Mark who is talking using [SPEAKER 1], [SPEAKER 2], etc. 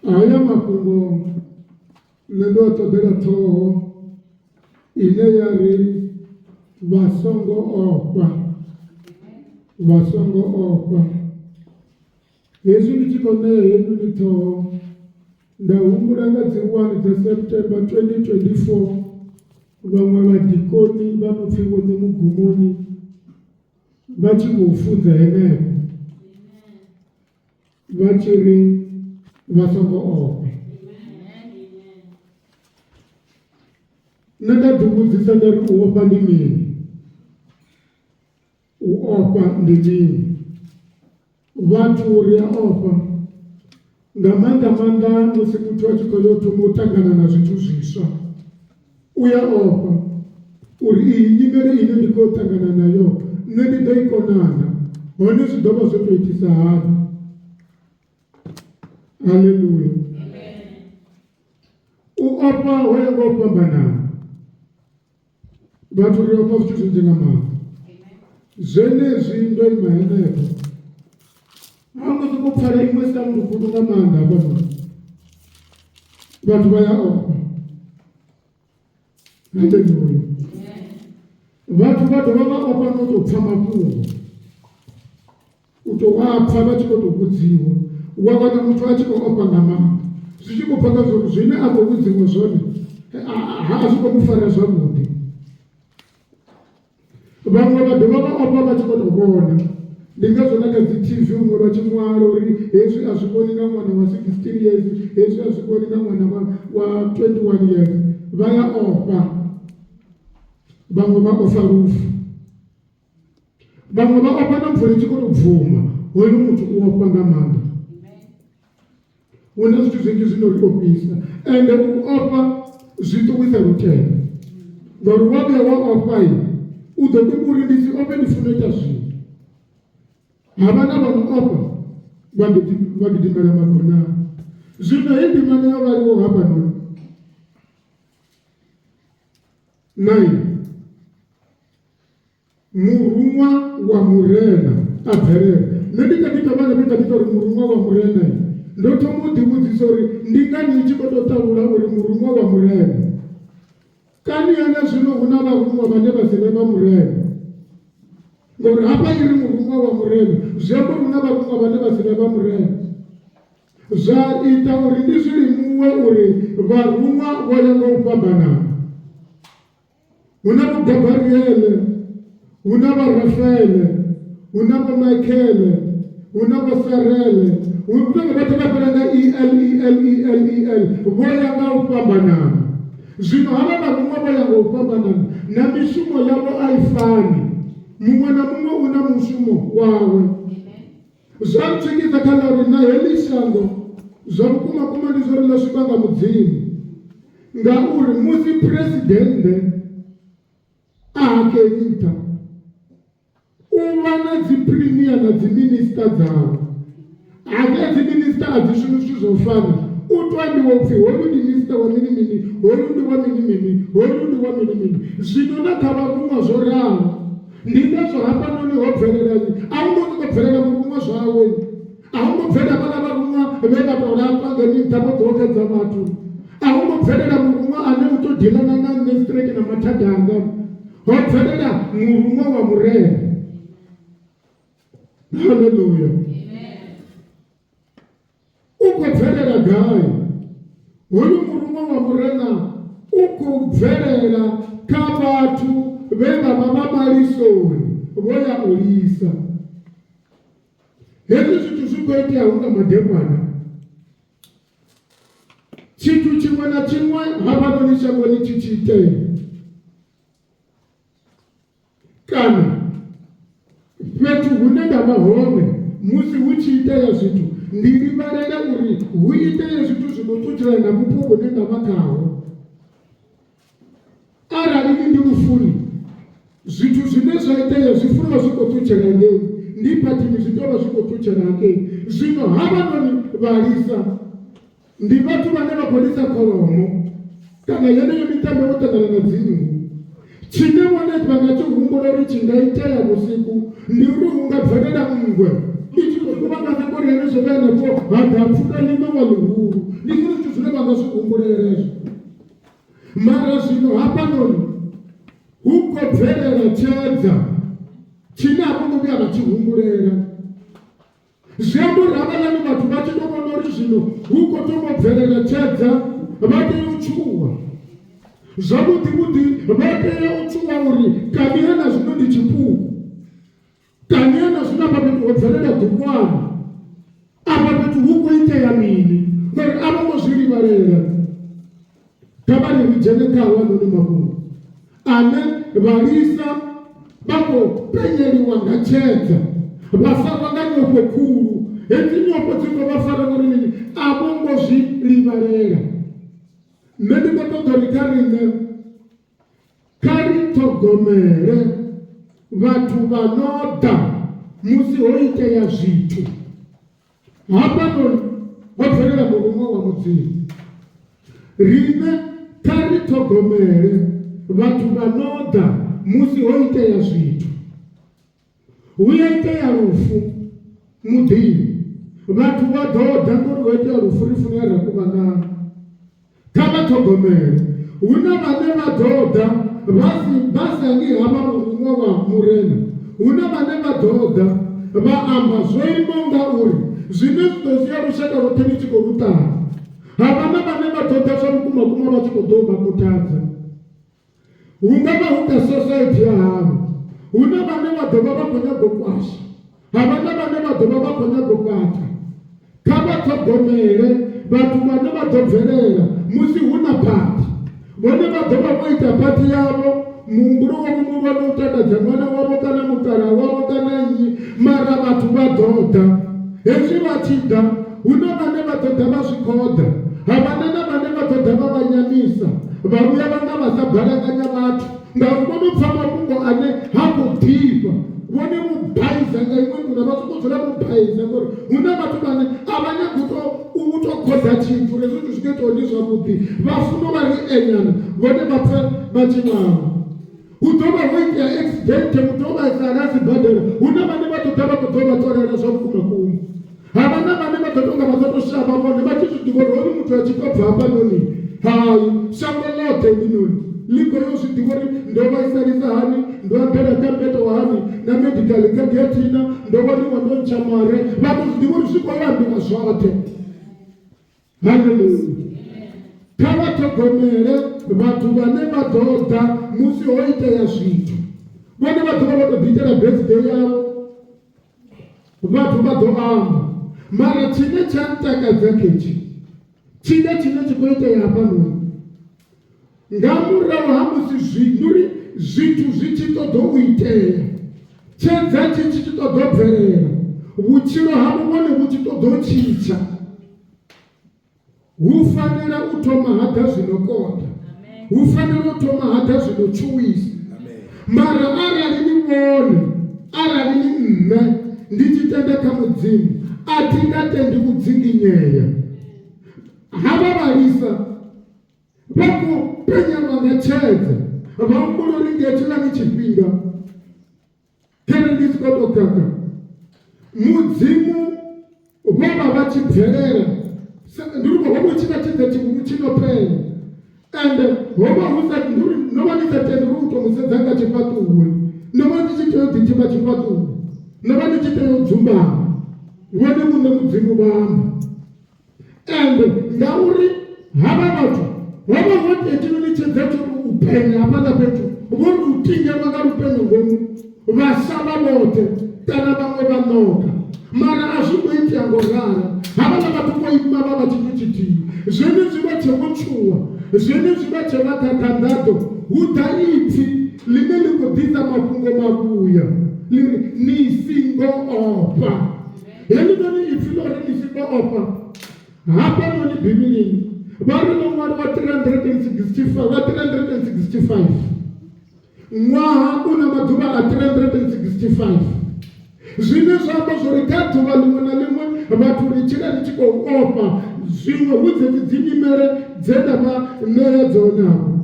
[SPEAKER 1] Haya mafhungo nṋe ndo a ṱoḓela ṱhoho ine ya ri vha songo ofha, vha songo ofha. Hezwi ndi tshi khou ṋea heinoni ṱhoho nda humbula nga dzi 1 dza September 2024 vhaṅwe vhadikoni vha no pfi Vho Ṋemugumoni vha tshi khou funza henefho vha tshi ri vha songo ofha. Nṋe nda ḓivhudzisa nda ri u ofha ndi mini? U ofha ndi mini? Vhathu ri a ofha nga maanḓa maanḓa musi muthu a tshi khou yo thoma u ṱangana na zwithu zwiswa u ya ofha uri iyi nyimele ine ndi khou ṱangana nayo nṋe ndi ḓo i konana hone zwi ḓo vha zwo tou itisa hani. Haleluya. U ofha ho ya nga u fhambanana. Vhathu ri ofha zwithu zwinzhi nga maanḓa. Zwenezwi ndo ima henefho ha ngo sokou pfala iṅwe sound khulu nga maanḓa hafhanoni vhathu vha ya ofha. Haleluya. Vhathu vha dovha vha ofha no tou pfa mafhungo. U tou a pfa vha tshi khou tou vhudziwa, wa wana muthu a tshi khou ofha nga maanḓa zwi tshi khou bva kha zwa uri zwine a khou vhudziwa zwone a zwi khou mu fara zwavhuḓi. Vhaṅwe vha dovha vha ofha vha tshi khou tou vhona, ndi ngazwo na kha dzi T_V huṅwe vha tshi ṅwala uri hezwi a zwi vhoni nga ṅwana wa 16 years, hezwi a zwi vhoni nga ṅwana wa wa 21 years, vha ya ofha. Vhaṅwe vha ofha lufu. Vhaṅwe vha ofha na mvula i tshi khou tou bvuma, hoyu muthu u ofha nga maanḓa. Hu na zwithu zwinzhi zwino ri ofhisa ende u ofha zwi ṱuwisa lutendo ngauri wa vhuya wa ofha u ḓo ḓi uri ndi si ofhe ndi funa u ita zwino. Ha vha na vha no ofha vha gidimela magonani. Zwino heyi ndimana yo vhaliwaho hafhanoni 9 Muruṅwa wa Murena a bvelela. Nṋe ndi kha ḓi tou vha ndi kha ḓi tou ri muruṅwa wa Murena, ndo thoma u ḓivhudzisa uri ndi ngani i tshi khou tou ṱalula uri muruṅwa wa Murena. Kani hana zwino hu na vharuṅwa vhane vha si vhe vha Murena? Ngauri hafha i ri muruṅwa wa Murena, zwi amba uri hu na vharuṅwa vhane vha si vhe vha Murena. Zwa ita uri ndi zwi limuwe uri vharuṅwa vho ya nga u fhambanana. Hu na vho Gabariele, hu na vha Rafaele, hu na vho Michaele, hu na vho Sarele, hu na vhoṱhe vha fhela nga E L E L E L E L, vho ya nga u fhambanana. Zwino havha vharuṅwa vho ya nga u fhambanana na mishumo yavho a i fani, muṅwe na muṅwe u na mushumo wawe. Zwa ntswikisa kha ḽa uri na heḽi shango zwa vhukumakuma ndi zwa uri ḽo swikwa nga Mudzimu, ngauri musi phuresidennde a hangei nṱha u vha na dzi premier na dzi minister dzawe, hafha dzi minister a dzi shumi zwithu zwa u fana, u to ambiwa upfhi hoyu ndi minister wa mini mini, hoyu ndi wa mini mini, hoyu ndi wa mini mini. Zwino na kha vharuṅwa zwo ralo. Ndi ngazwo hafhanoni ho bvelela nnyi? A hu ngo sokou bvelela muruṅwa zwawe, a hu ngo bvelela vhaḽa vharuṅwa vhe vha tou laṱwa ngei nṱha vho ḓiwokedza vhathu, a hu ngo bvelela muruṅwa ane u tou diḽana na nṋe straight na mathada anga. Ho bvelela muruṅwa wa Murena. Haleluya! U khou bvelela gai? Hoyu muruṅwa wa Murena u khou bvelela kha vhathu vhe vha vha vha malisoni vho ya u lisa. Hezwi zwithu zwi khou itea hu nga madekwana. Tshithu tshiṅwe na tshiṅwe hafhanoni shangoni tshi tshi itea kana fhethu hune nda vha hone musi hu tshi itea zwithu ndi livhalela uri hu itee zwithu zwi no ṱutshela na vhupo vhune nda vha khaho. Arali ni ndi lufuni zwithu zwine zwa itea zwi funa zwi khou ṱutshela ngei, ndi phathini zwi tea u vha zwi khou ṱutshela hangei. Zwino havhanoni vhalisa Ndi vhathu vhane vha khou lisa kholomo kana yeneyo miṱambo vho ṱangana na dzinngu. Tshine vhone vha nga tshi humbula uri tshi nga itea vhusiku ndi uri hu nga bvelela nngwe i tshi khou kuvhangana uri henezwo vhe henefho ha ḓa pfuka ḽiṋowa ḽihulu. nga zwi humbulela hezwo. Mara zwino hafhanoni hu khou bvelela tshedza tshine a vho ngo vhuya vha tshi humbulela. Zwi amba uri havhaḽani vhathu vha tshi tou vhona uri zwino hu khou thoma u bvelela tshedza vha tea u tshuwa. Zwavhuḓi vhuḓi vha tea u tshuwa uri kani na zwino ndi tshipuku, kani na zwino afha fhethu ho bvelela ḓukwana, afha fhethu hu khou itea mini, ngori a vho ngo zwi livhalela. Kha vha ri ri dzhene kha hawanoni mafhungo ane vhalisa vha khou penyeliwa nga tshedza vha farwa nga nyofho khulu. Hedzi nyofho dzi khou vha fara ngori mini? A vho ngo zwi livhalela. Nṋe ndi khou ṱoḓa uri kha riṋe kha ri ṱhogomele vhathu vha no ḓa musi ho itea zwithu. Hafhanoni ho bvelela muruṅwa wa Mudzimu. Riṋe kha ri ṱhogomele vhathu vha no ḓa musi ho itea zwithu. Hu ya itea lufu muḓini, vhathu vha ḓo ḓa ngori ho itea lufu ri funa ya ra kuvhangana. Kha vha ṱhogomele, hu na vhane vha ḓo ḓa vha si vha sa ngi havha muruṅwa wa Murena. Hu na vhane vha ḓo ḓa vha amba zwo imaho nga uri, zwine zwi ḓo sia lushaka lwoṱhe ni tshi khou lu ṱana. Ha vha na vhane vha ḓo ḓa zwa vhukumakuma vha tshi khou ḓo vha khuthadza. Hu nga vha hu kha sosaithi ya havho. Hu na vhane vha ḓo vha vha khou nyaga u kwasha, ha vha na vhane vha ḓo vha vha khou nyaga u fhaṱa. Kha vha ṱhogomele vhathu vhane vha ḓo bvelela musi hu na phathi. Vhone vha ḓo vha vho ita phathi yavho, muhumbulo wavho muhulwane u takadza ṅwana wavho kana mukalaha wavho kana nnyi, mara vhathu vha ḓo ḓa. Hezwi vha tshi ḓa, hu na vhane vha ḓo ḓa vha zwi khoḓa, ha vha na na vhane vha ḓo ḓa vha vha nyamisa, vha vhuya vha nga vha sa balanganya vhathu, ngauri vho no pfa mafhungo ane ha khou ḓifha. Vhone vho baiza nga iṅwe nḓila, vha sokou dzula vho baiza, ngori hu na vhathu vhane a vha nyagi u tou u tou khoḓa tshithu uri hezwi zwithu zwi khou itiwa ndi zwavhuḓi, vha funa u vha ri enyana vhone vha pfe vha tshi vhavha. Hu ḓo vha ho itea accident, muthu o vhaisala a sibadela, hu na vhane vha ḓo ḓa vha khou ḓo vha ṱolela zwa vhukuma kuma. Ha vha na vhane vha ḓo tonga vha ḓo tou shavha vhone vha tshi zwi ḓivha uri hoyu muthu a tshi tou bva hafhanoni, hai shango ḽoṱhe heḽinoni ḽi khou yo zwi ḓivha uri ndo vhaisalisa hani, ndo ambela kha mbeto hani, na medical card ya thina, ndo waniwa ndo ntsha mare, vha ḓo zwi ḓivha uri zwi khou yo ambiwa zwoṱhe. Haleluya! Kha vha ṱhogomele vhathu vhane vha ḓo ḓa musi ho itea zwithu. Vhone vha ḓo vha vho tou ḓiitela birthday yavho, vhathu vha ḓo amba. Mara tshine tsha ntakadza khetshi, tshiga tshine tshi khou itea hafhanoni, Nga murahu ha musi zwi, ndi uri zwithu zwi tshi ṱoḓa u itea, tshedza tshi tshi ṱoḓa u bvelela, vhutshilo havho vhone vhu tshi ṱoḓa u tshintsha, hu fanela u thoma ha ḓa zwi no konḓa, hu fanela u thoma ha ḓa zwi no tshuwisa. Mara arali ni vhone, arali ni nṋe ndi tshi tenda kha Mudzimu, a thi nga tendi u dzinginyea. Havha vhalisa Vha khou penyelwa nga tshedza, vha humbula uri ndi hetshiḽani tshifhinga khere ndi si khou tou khakha. Mudzimu vho vha vha tshi bvelela, ndi uri ho vha hu tshi vha tshedza tshihulu tshi no penya, ende ho vha hu sa ndi uri no vha ni sa tendi uri u tou mu sedza nga tshifhaṱuwo, no vha ni tshi tea u ḓithivha tshifhaṱuwo, no vha ni tshi tea u dzumbama. Vhone muṋe Mudzimu vha amba. Ende ngauri havha vhathu ho vha ho tea tshinoni tshedza tsho ri u penya hafhaḽa fhethu, vho ri u tingelwa nga lupenyo ngomu vha shavha vhoṱhe kana vhaṅwe vha ṋoka. Mara a zwi ngo itea ngo ralo, havhaḽa vhathu vho ima vha vha tshithu tshithihi. Zwenezwi vha tshe vho tshuwa, zwenezwi vha tshe vha khakha nḓaḓo, hu ḓa ipfi ḽine ḽi khou ḓisa mafhungo mavhuya, ḽi ri, Ni singo ofha. Heḽinoni ipfi ḽo ri ni songo ofha hafhanoni Bivhilini vha ri ḽo ṅwaliwa 365 lwa 365 ṅwaha u na maḓuvha a 365 zwine zwa amba zwori kha ḓuvha ḽiṅwe na ḽiṅwe vhathu ri tshila ri tshi khou ofha zwiṅwe hu dzedzi dzi nyimele dze nda vha ṋea dzone hafho.